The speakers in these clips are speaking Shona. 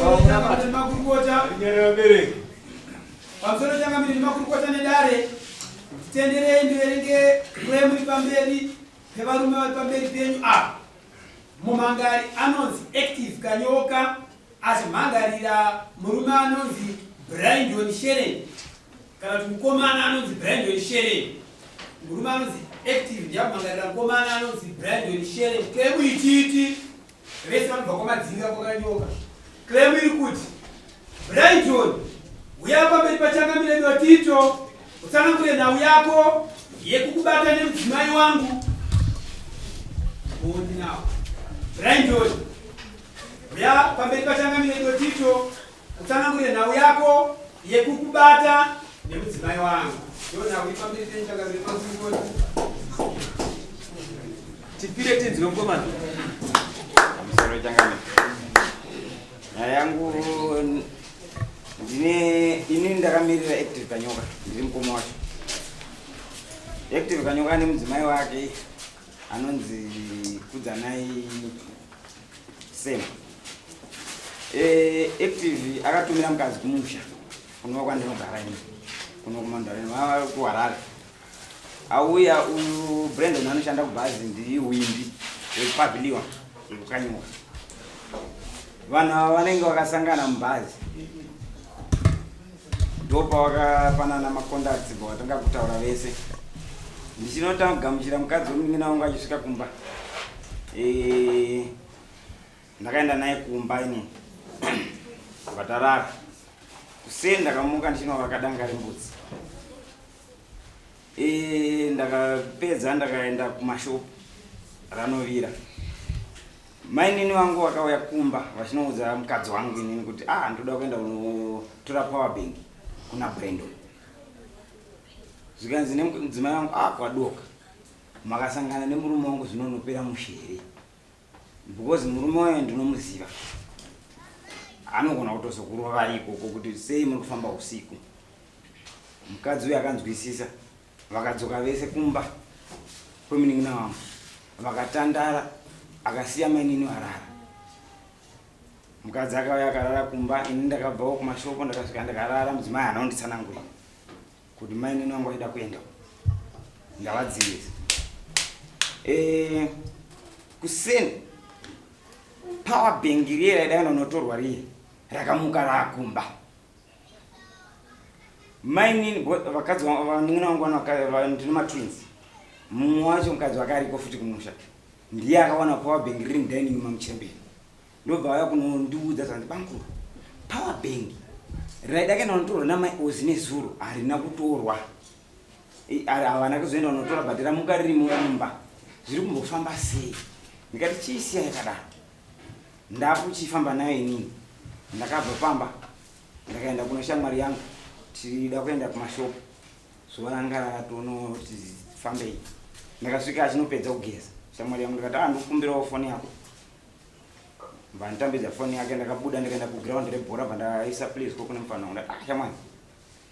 Pamusoro changamire nemakurukota. Pamusoro changamire nemakurukota nedare. Titenderei ndiverenge claim iri pamberi pevarume vari pamberi penyu apa. Mumhangari anonzi Active Kanyoka achimhangarira murume anonzi Brandon Sheren kana kuti mukomana anonzi Brandon Sheren. Murume anonzi Active ndiye akumhangarira mukomana anonzi Brandon Sheren. Claim ichiti vese vanobva kwaMadzinga kwaKanyoka. Claim iri kuti Brighton huya pamberi paChangamire Dotito utsanangure nhau yako yekukubata nemudzimai wangu. Ndinawo. Brighton huya pamberi paChangamire Dotito utsanangure nhau yako yekukubata nemudzimai wangu. Ndiyo nhau iri pamberi penyu Changamire Makurukota. Tipire tinzwe mukomana. Pamusoro Changamire. Nyaya yangu ndine ini ndakamirira Active Kanyoka, ndiri mukoma wacho. Active Kanyoka ane mudzimai wake anonzi Kudzanai Sam. Eh, Active akatumira mukadzi kumusha kunova kwandinogara ini kuno kuMandareni vava kuHarare. Auya uyu Brandon anoshanda kubhazi ndihwindi wepavilion yekuKanyoka. Vanhu ava vanenge vakasangana mubhazi ndopavakapanana macontacts bva kutaura vese. Ndichinotagamuchira mukadzi wemunin'ina wangu achisvika kumba. Eh, ndakaenda naye kumba ini vatarara. Kuseni ndakamuka ndichinovaka danga rembudzi. Eh, ndakapedza ndakaenda kumashopu ranovira. Mainini vangu vakauya kumba vachinoudza mukadzi wangu inini kuti ah, ndoda kuenda kunotora power bank kuna Brandon. Zvikanzi nemudzimai wangu ah, kwadoka makasangana nemurume wangu zvinonopera mushe here? Because murume wayo ndinomuziva, anogona kutozokurova ikoko kuti sei muri kufamba usiku. Mukadzi uyu akanzwisisa, vakadzoka vese kumba kwemunin'ina wangu, vakatandara, akasiya mainini varara. Mukadzi akauya akarara kumba, ini ndakabvawo kumashopo ndakasvika ndakarara. Mudzimai haana kunditsanangurira kuti mainini wangu vachida kuenda ndavadzivisa. Eh, kuseni power bank riye raida kuenda kunotorwa riye rakamuka raakumba. Mainini vakadzi vanin'ina vangu ndine matwins, mumwe wacho mukadzi wake ariko futi kumusha, ndiye akawana power bank riri mudining mamuchemberi, ndobva vauya kunondiudza zvanzi, bamukuru, power bank raida kuenda kunotorwa namai Ozi nezuro harina kutorwa, havana kuzoenda kunotora, but ramuka ririmo mumba, zviri kumbofamba sei? Ndikati chiisiya yakadaro, ndakuchifamba nayo inini. Ndakabva pamba ndakaenda kuno shamwari yangu, tichida kuenda kumashopu, zuva ranga ratonoti fambei. Ndakasvika achinopedza kugeza shamwari yangu, ndikati ah, ndikukumbirawo foni yako. Vanditambidza foni yake, ndakabuda ndikaenda kuground rebhora, bva ndaisa please ko kune mufana wangu. Ndati ah, shamwari,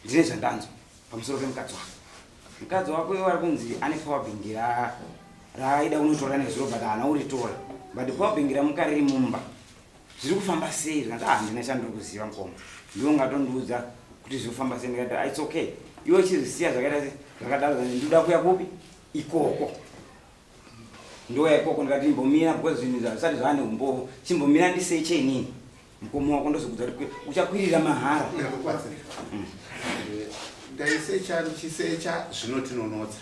ndine zvandanzwa pamusoro pemukadzi wako. Mukadzi wako iwo ari kunzi ane power bank raaida kunotora nezuro, but haana kuritora, but power bank ramuka riri mumba, zviri kufamba sei? Zvikanzi ah, handina chandiri kuziva mukoma, ndiwo ungatondiudza kuti zviri kufamba sei. Ndikati ah, it's okay, iwe chizvisiya zvakaita se zvakadaro, ndinoda kuya kupi ikoko, ndouya ikoko. Ndikati imbomira because zvinhu izvi hazvisati zvava neumbovo, chimbomira ndiseche inini mukoma wako, ndozokudza kuti uchakwirira mahara. Ndaisecha ndichisecha, zvinotinonotsa.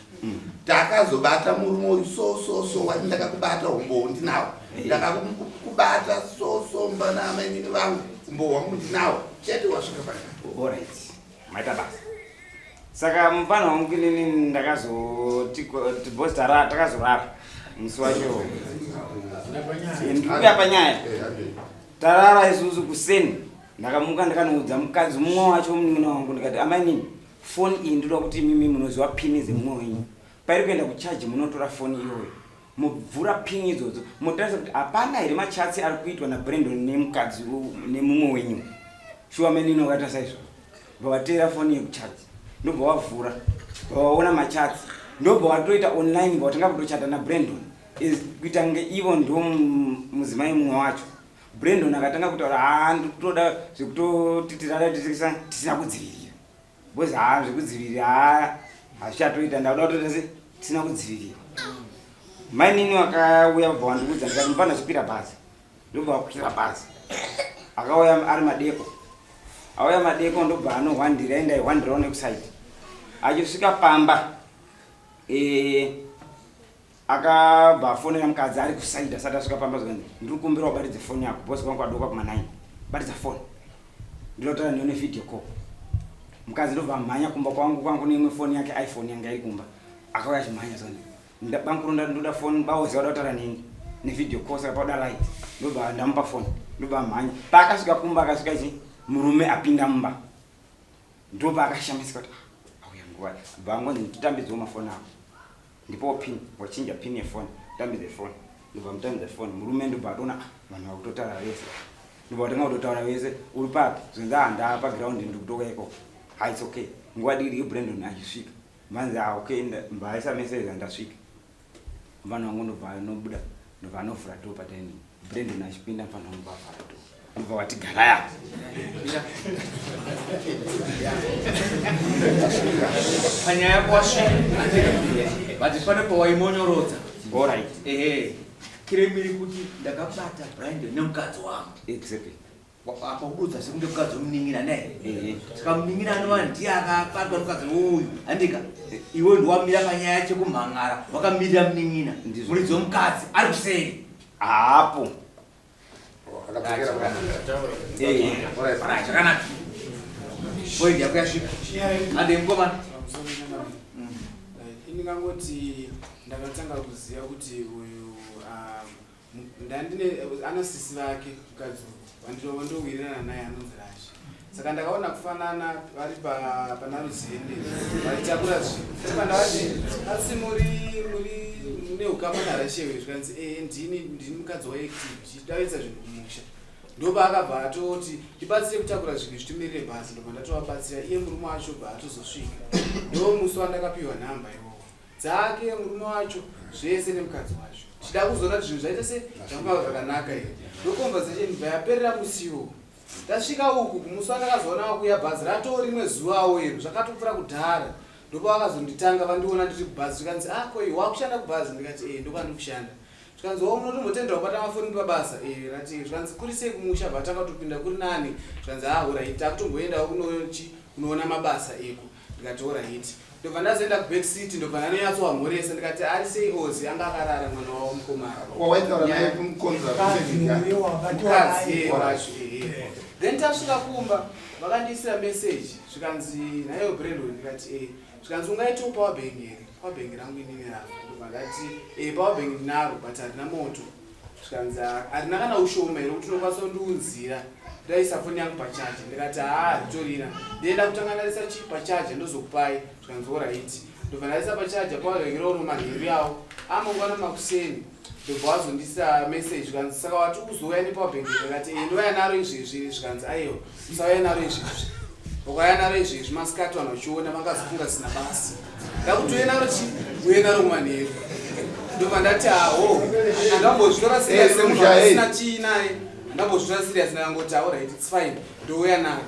Takazobata murume uyu so so so, wati ndakakubata, umbowo ndinawo, ndakakubata so so mbana amainini vangu, umbowo hwangu ndinawo chete, wasvika pakati. Alright, maita basa. Saka mupana wangu inini ndakazoti boss takazorara musi wacho. Ndikuya panyaya. Tarara isusu, kuseni ndakamuka ndikanoudza mukadzi mumwe wacho munin'ina wangu, ndikati amainini, foni iyi ndoda kuti imimi munoziva pin dzemumwe wenyu, pairi kuenda kuchaji munotora foni iyoyo, mubvura pin idzodzo, motarisa kuti hapana here machats ari kuitwa naBrandon nemukadzi nemumwe wenyu. Shuwa mainini wakaita saizvozvo, bva foni yekuchaji, ndobva wavhura, bva waona machats, ndobva watoita online, bva watanga kutochata naBrandon kuita kunge ivo ndo mudzimai mumwe wacho. Brandon akatanga kutaura haa ndikutoda zvekutoti tirara tisina kudzivirira because haa zvekudzivirira haa hazvichatoita ndakuda kutoita se tisina kudzivirira. Mainini wakauya vabva wandiudza ndikati mufana chikwira bhazi ndobva wakwira bhazi akauya ari madeko auya madeko ndobva anohwandira enda aihwandirawo nekusaidi achisvika pamba e, Akabva afonera mukadzi ari kuside asati asvika pamba zvikanzi ndiri kukumbira ubatidze foni yako boss kwangu kwadoka kuma 9 batidza foni ndinotaura newe nevideo call mukadzi ndobva amhanya kumba kwangu kwangu neimwe foni yake iphone yanga iri kumba akauya achimhanya zvikanzi bankuru ndoda foni baozi vada kutaura neni nevideo call saka pauda light ndobva ndamupa foni ndobva amhanya paakasvika kumba akasvika chi murume apinda mumba ndopaakashamisika kuti ah, auya nguva bva angonzi nditambidzewo mafoni ako Ndipowo pin wachinja pin yefoni tambidze foni ndobva mutambidza foni murume ndobva atoona ah, vanhu vakutotaura vese ndobva vatanga kutotaura vese uri papi zvinzi ah ndaa paground ndiri kutouya ikoko ha its okay nguva diki diki brandon achisvika mbanzi ah okay mbaisa message andasvika mfana wangu ndobva anobuda ndobva anovhura door padining Brandon achipinda mfana wangu avhara door ndobva wati garai apa panyaya yako wasvika but pane pawaimonyorodza alright ehe kiremiri kuti ndakabata Brandon nemukadzi wangu exactly Apa kududza sekunge mukadzi wemunin'ina ne saka munin'ina anova ndiye akabatwa nemukadzi uyu handika iwe ndiwamira panyaya chekumhan'ara wakamirira munin'ina muridzi wemukadzi ari kuseri haapo zvakanaka point yako yasvika hande mukomana indingangoti ndakatanga kuziva kuti uyu um, Ndandine ana sisi vake mukadzi uyu wandowirirana naye anonzi Rashi. Saka ndakaona kufanana vari pa pana Ruzende vaitakura zvinhu. Saka ndavati asi muri muri mune ukama naRashe here zvikanzi eh ndini ndini mukadzi waActive tichidavidza zvinhu kumusha. Ndopaakabva atoti ndibatsire kutakura zvinhu izvi timirire bhazi ndobva ndatovabatsira iye murume wacho bva atozosvika. Ndomusi wandakapiwa nhamba iwowo. dzake murume wacho zvese nemukadzi wacho tichida kuzoona kuti zvinhu zvaita se zvangava zvakanaka here ndoconversation bva yaperera musiwo tasvika uku kumusi wandakazoona vakuya bhazi ratoo rimwe zuvawo iro zvakatopfuura kudhara ndopavakazonditanga vandiona ndiri kubhazi zvikanzi ah koi wakushanda kubhazi ndikati ee ndokwandiri kushanda zvikanzi wo unotombotendera kubata mafoni pabasa ee rati zvikanzi kuri sei kumusha bvatanga kutopinda kuri nani zvikanzi ah orit takutomboendawo kunochi kunoona mabasa eko ndikati orit Ndobva ndazoenda kuback seat ndobva ndanonyatsovamhoresa ndikati ari sei Ozi anga akarara mwana wavo mukomana. Wawaitaura naye kumukonza Mukadzi iye wacho ehe. Then tasvika kumba vakandiisira message zvikanzi naiwe Brandon ndikati eh zvikanzi ungaitewo power bank here power bank rangu inini rafa ndobva ndati eh power bank ndinaro but harina moto Zvikanzi harina kana ushoma here kuti unokwanisa kundiunzira ndaisa foni yangu pachaja ndikati haa haritorina ndienda kutanga ndarisa chi pachaja ndozokupai zvikanzi oraiti ndobva ndaisa pachaja paverengera manheru yawo amangwana makuseni ndobva wazondisa message zvikanzi saka wati uzouya nepowerbank ndikati e ndouya naro izvezvi zvikanzi aiwa usauya naro izvezvi ukauya naro izvezvi masikati vanhu vachiona vangazofunga zvisina basa ndakuti uye naro chi uye naro kumanheru ndobva ndati aho andambozvitora serious semunhu asina chii naye andambozvitora serious ndakangoti alright its fine ndouya naro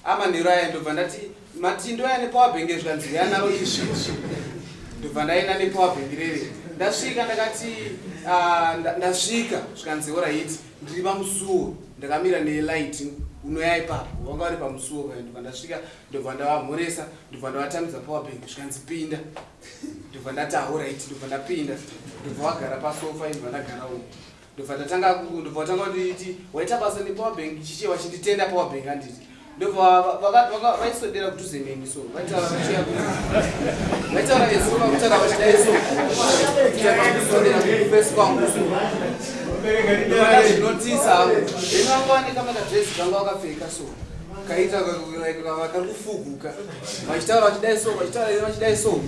amanheru aya ndobva ndati mati ndouya nepower bank zvikanzi uya naro izvezvi ndobva ndaenda nepower bank rere ndasvika ndakati ah, ndasvika zvikanzi alright ndiri pamusuwo ndakamira nelight unoya ipapo vanga vari pamusuwo paya ndobva ndasvika ndobva ndavamhoresa ndobva ndavatambidza power bank zvikanzi pinda ndobva ndati ahorit ndobva ndapinda ndobva wagara pasofa ndobva ndagara uko ndobva ndatanga ndobva watanga kunditi waita basa nepower bank chiche wachinditenda power bank handiti ndobva vaiswedera kudhuze neni so vaitaura vachiya vaitaura veso vakutaura vachidai so kuswedera kufesi kwangu so ndazvinotisa hangu then vanga vane kamakadresi kanga vakapfeka so kaita kari kufuguka vachitaura vachidai so vachitaura vachidai so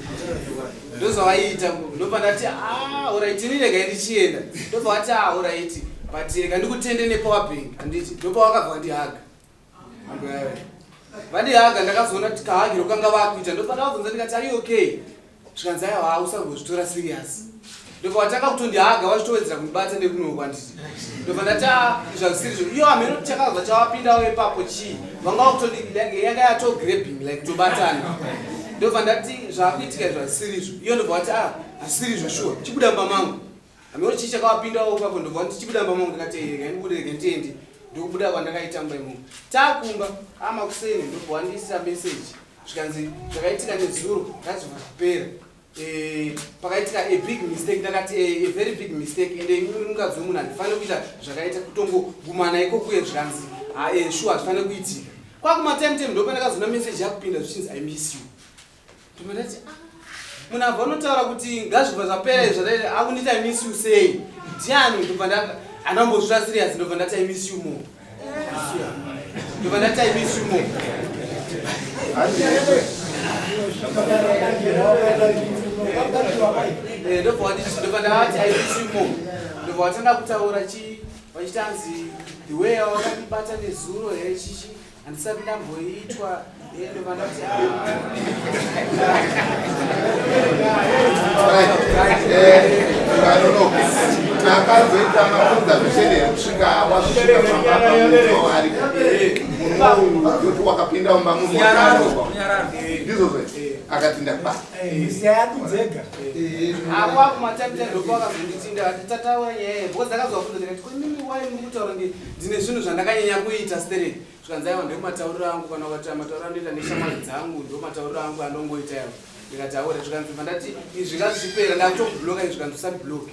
ndozvavaiita ndobva ndati ah, orit ini regai ndichienda ndobva vati ah, orit but rega ndikutende nepower bank handiti ndopavakabva vandihaga vandihaga ndakazoona kuti kahagiro kanga vakuita ndobva ndavabvunza ndikati are you okay zvikanzi aiwa usangozvitora serious Ndobva vatanga kutondihaga vachitowedzera kundibata nekunoko handiti. Ndobva ndati ah izvi hazvisiri izvo. Iyo hameno kuti chakabva chavapindawo ipapo chii. Vanga vakutondi like yanga yato grabbing like kutobatana. Ndobva ndati zvakuitika izvi hazvisiri izvo. Iyo ndobva vati ah hazvisiri izvo sure. Chibuda mumba mangu. Hameno chii chakavapindawo ipapo ndobva vati chibuda mumba mangu ndikati eh regai ndibude regai ndiende. Ndokubuda kwandakaita mumba imomo. Takumba amakuseni ndobva wandiisira message zvikanzi zvakaitika nezuro ngazvibva zvapera. Eh, pakaitika a big mistake ndakati eh, a very big mistake ende imi muri mukadzi wemunhu handifanire kuita zvakaita kutongogumana ikokuye zvikanzi ah, eh, shuwa hazvifanire kuitika kwakumatime time ndopandakazoona message yakupinda zvichinzi i miss you ndobva ndati ah, munhu abva unotaura kuti ngazvibva zvapera izvo akunditi i miss you sei ndiani ndobva nda andambozvita serious ndobva ndati i miss you more ndobva ndati i miss you more eh, ndobva ndavati i miss you more ndobva watanga kutaura chi vachitanzi the way awakandibata nezuro here chichi handisati ndamboitwa eh, ndobva ndati takazoita makonzervation here kusvika wasvika pamba ari murume uyu yoti wakapinda mumba munhu ndizvozvo akati ndakubata siyani dzega Apo apo matapita ndopo akazonditi ndakati tataura nyaya because ndakazovabvunza ndikati ko imimi why muri kutaura nge ndine zvinhu zvandakanyanya kuita stereki zvikanzi aiwa ndomatauriro angu kana ukati matauriro andoita neshamwari dzangu ndo matauriro angu andongoita iwo ndikati aure zvikanzi bva ndati izvi ngazvichipera ndakutokubloka izvi zvikanzi usandibloke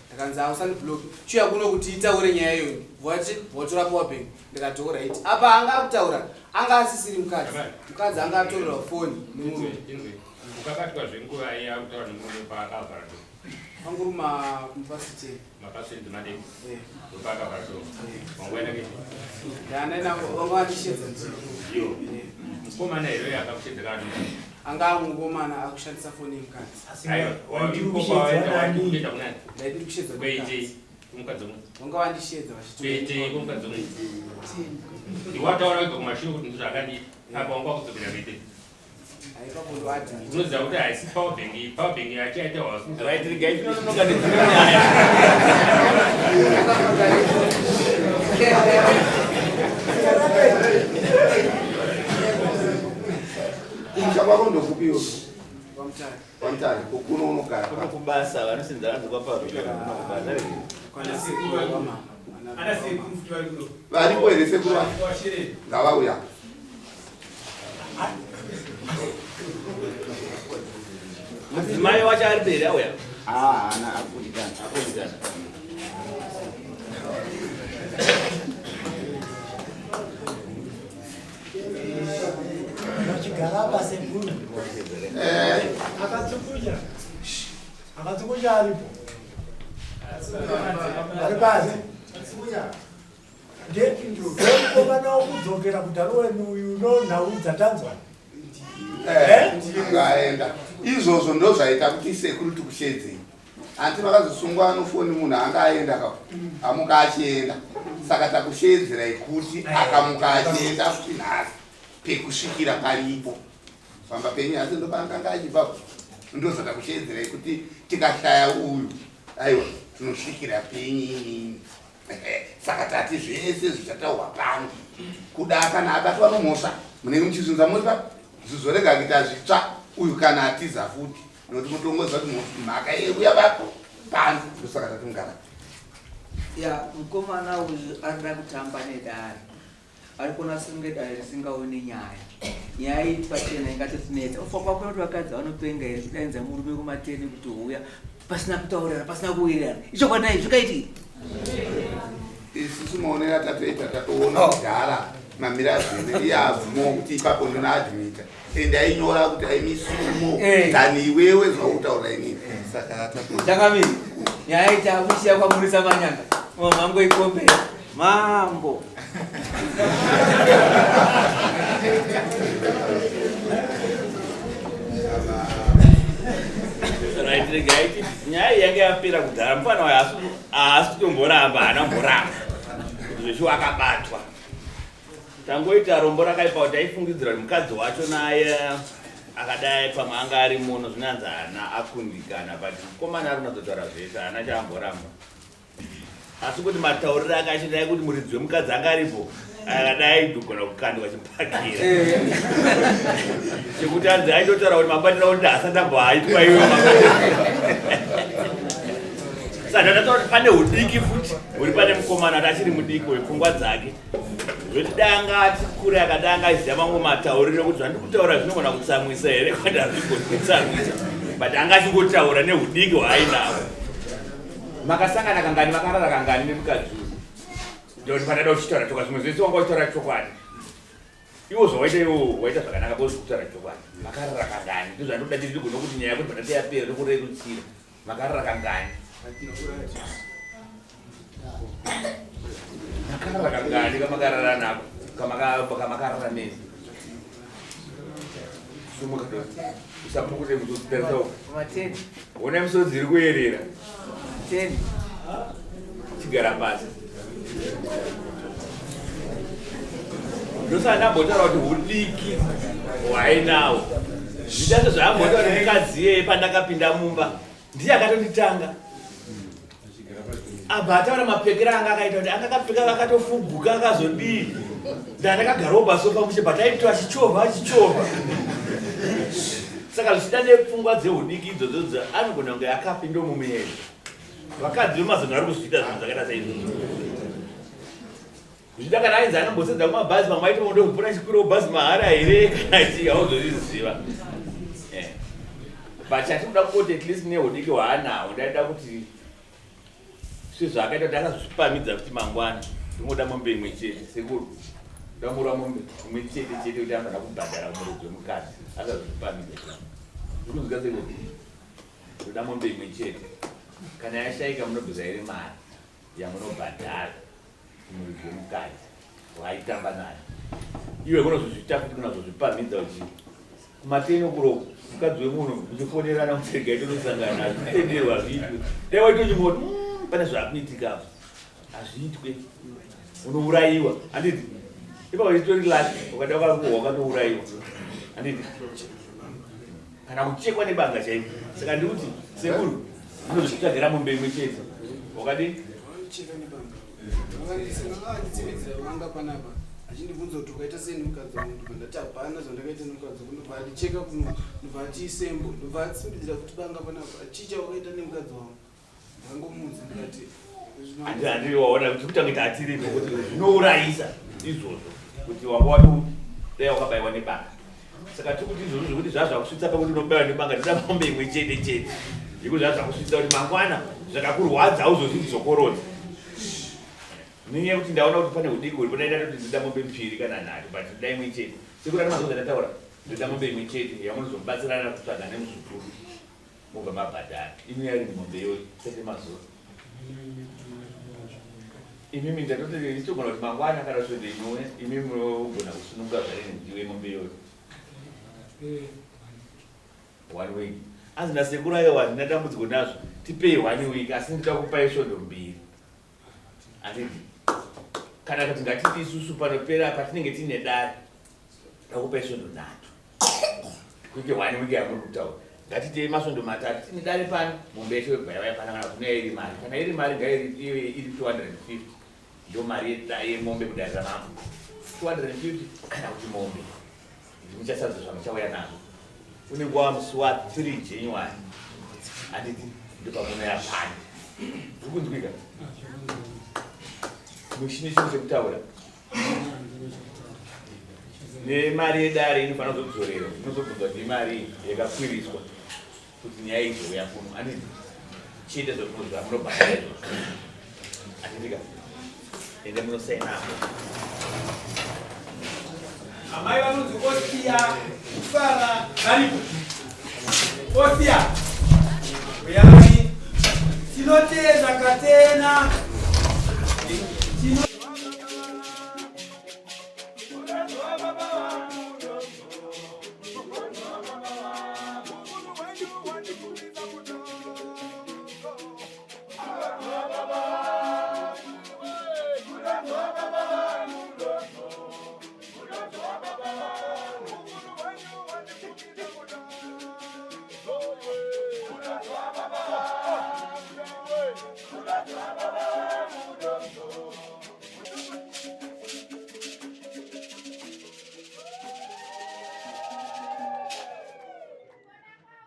ndakanzi ausandibloke chiuya kuno kuti itaure nyaya iyoyo vati votora power bank ndikati alright apa anga akutaura anga asisiri mukadzi mukadzi anga atorerwa foni nemurume ukabatwa zvenguva iya akutaura nemurume paakavhara do anguri mapasite mapasenti madeki ndopaakavhara do wanguenda kuita ndana vanga vandishedza iyo mukomana here uyo akakushedza kana anga amukomana akushandisa foni yemukadzi aiwa waikuenda kunani ndaidi kushedza kuitei kumukadzi umwe vanga vandishedza kuitei kumukadzi umwe ndiwataura wega kumashure kuti ndizvakandiita apa wanga wakudzokera kuitei vachiti unoziva kuti haisi power bank iyi power bank yacho yaita Right, regai tinononoka nedzimwe nyaya. Kumusha kwako ndokupiwo vamutare kwamutare kuno unogara Kuno kubasa vanosenza vanzi kwaparura kuno kubasa. Ana sekuru futi vari kuno. Varipo here sekuru vacho? Washereni. Ngavauya. Mudzimai wacho ari mberi auya. Ah, haana akudikana. Akudikana. Vachigara pasekuru. Eh, Akatsukunya. Akatsukunya aripo. Ari pasi. Ndemukomana wokudzokera kudharuweni uyu nonhau dzatanzwa. Eh, ngaenda izvozvo ndo zvaita kuti sekuru tikushedzei hanti vakazosungwa nofoni munhu anga aenda ka amuka achienda saka takusheedzerai kuti akamuka achienda futi nhasi pekusvikira paripo pamba penyu asi ndopaanganga achibva ndozvatakusheedzerai kuti tikashaya uyu aiwa tinosvikira penyu inini. Saka tati zvese zvichataurwa pano kuda kana abatwa nomhosva munenge muchizvinza muri pa zvizorega kuita zvitsva uyu kana atiza futi nokuti mutongoziva kuti mhaka yeuya vapo pano ndosaka tati mugara Ya, mukomana uyu arida kutamba nedare. Ari kuona senge dare risingaoni nyaya. Nyaya iyi pachena ingatotinetsa. Ufa kwako kuti vakadzi vanopenga here kudainza murume kumateni kuti huya pasina kutaurirana, pasina kuwirirana. Ichokwadi naye zvikaitiki. Isusu maonero atatoita tatoona kudhara mamira zvene iye abvumawo kuti ipapo ndinoadmita ende ainyora kuti aimisumo than iwewe zvautaura inini saka tatoona Changamire, nyaya iyi takuisiya kwamurisa manyanga. Mambo ikombe. Mambo. Right, regai nyaya iyi yanga yapera kudhara mufana wayo haasi kutomboramba haana kumboramba kuti zveshuwa akabatwa tangoita rombo rakaipa kuti aifungidzira kuti mukadzi wacho naye Akadai pamwe anga ari muno, zvinanzi haana akundikana, but mukomana ari kunatsotaura zvese, haana chaamboramba. Asi kuti matauriro ake achidai kuti muridzi wemukadzi anga aripo, akadai ndogona kukandwa chibhakira chekuti anzi aitotaura kuti mabatira kuti haasati amboaitwa iwe. Saka ndataura kuti pane udiki futi huri pane mukomana, kuti achiri mudiki wepfungwa dzake, zvoti dai anga ati kure, akadai anga aziva mamwe matauriro ekuti zvandiri kutaura zvinogona kutsamwisa here kana hazvigoni kutsamwisa, but anga achingotaura neudiki hwaainahwo. Makasangana kangani, makarara kangani nemukadzi uyu? Ndoti pandada uchitaura chokwadi, zvimwe zvese wanga uchitaura chokwadi. Iwo zvawaita iwo waita zvakanaka because kutaura chokwadi. Makarara kangani? Ndozvandoda tiri ndigona kuti nyaya yekuti pandati yapera ndokurerutsira. Makarara kangani? Makarara kangani kamakarara nako? Kamakarara nezi? Sumuka. Usapukute musodzi, tarisa uko. Mateni. Ona misodzi iri kuyerera. Teni. Chigara pasi. Ndosaka ndambotaura kuti hudiki hwainawo. Zvichato zvaambotaura kuti mukadzi iyeye pandakapinda mumba ndiye akatonditanga. Abva ataura mapfekero anga akaita kuti anga akapfeka akatofuguka akazodii. Ndandakagarawo pasofa mushe but aito achichovha achichovha. Saka zvichida nepfungwa dzehudiki idzodzo anogona kunge akapinda mumuedzo. Vakadzi vemazano vari kuzviita zvinhu zvakaita saizvozvo. Zvichida kana ainzi anombosedza kumabhazi, pamwe aiti unode kupona chikwirawo bhazi mahara here kana chii, hauzozviziva. But chatinoda kungoti at least nehudiki hwaanawo, ndaida kuti sezvaakaita kuti akazvipamidza kuti mangwana ndingoda mombe imwe chete, sekuru ndamura mombe imwe chete chete kuti anofanira kubhadhara muridzi wemukadzi, akazvipamidza. Zvikunzwika sekuru? Ndoda mombe imwe chete, kana yashaika munobvisa here mari yamunobhadhara kumuridzi wemukadzi waaitamba naye? Iwe kunozozviita futi, kunazozvipamhidza uchi kumateni kuroko mukadzi wemunhu muchifonerana mutsega itonosangana, hazvitenderwa, hazviitwe. Dai waitochingoti pane zvakuitika apa, hazviitwe, unourayiwa, handiti? Ipapo chitori laki, ukada ukakuhwa ukatourayiwa, handiti? Kana kuchekwa nebanga chaiko. Saka ndikuti sekuru ndinozvitsvagira mombe imwe chete, wakadii? Cheka nebanga. Vakanditsivedzera vanga panapa achindibvunza kuti ukaita sei nemukadzi wangu, ndobva ndati hapana zvandakaita nemukadzi wangu, ndobva andicheka kuno, ndobva ati isembo, ndobva atsimbidzira kuti banga panapa, chicha wakaita nemukadzi wangu. Ndangomuudza ndikati Handi waona kuti kutanga kuti hatiripo kuti zvinourayisa izvozvo, kuti wanga wati dai wakabayiwa nebanga. Saka tiri kuti izvozvo zvekuti zvazvakusvitsa pakuti unobayiwa nebanga, tida mombe imwe chete chete yekuti zvazvakusvitsa kuti mangwana zvakakurwadza hauzozvidzokorodza. Nenyaya yekuti ndaona kuti pane hudiki huripo, ndaida toti ndida mombe mbiri kana nhatu, but ndida imwe chete. Sekuru ane mazuva ndataura, ndoda mombe imwe chete yamunozomubatsirana kutsvaga nemuzukuru, mobva mabhadhara. Imi yari mombe iyoyo sete mazuva imimi ndatoti ichitogona kuti mangwana kana svondo inouya imi munogona kusununguka zvarini ndiwe mombe iyoyo one week. Anzi nasekuru, aiwa, handina dambudziko nazvo, tipei one week, asi ndinoda kupai svondo mbiri, handiti? Kana kuti ngatiti isusu panopera patinenge tiine dare, ndakupai svondo 3 kuite one week yamuri kutaura. Ngatitei masvondo 3 tine dare pano, mombe yacho yobva yavaya pana, kana kune iri mari, kana iri mari ngaive iri 250, ndo mari yemombe kudare ramambo, 250 kana kuti mombe muchasadza zvamuchauya nazvo. Unenge wava musi wa3 January, handiti? Ndopamunoya pano. Zviri kunzwika? Muchine chinhu chekutaura? Nemari yedare inofanira kuzodzorerwa, inozobvunzwa kuti imari yakakwiriswa kuti nyaya izouya kuno, handiti? Chiite zvamunobhadhara izvozvo, handitika? Ende munosainapo. Amai vanonzi Osia Kufara varipo? Osia, uyai. Tinotenda katena. Tino Baba.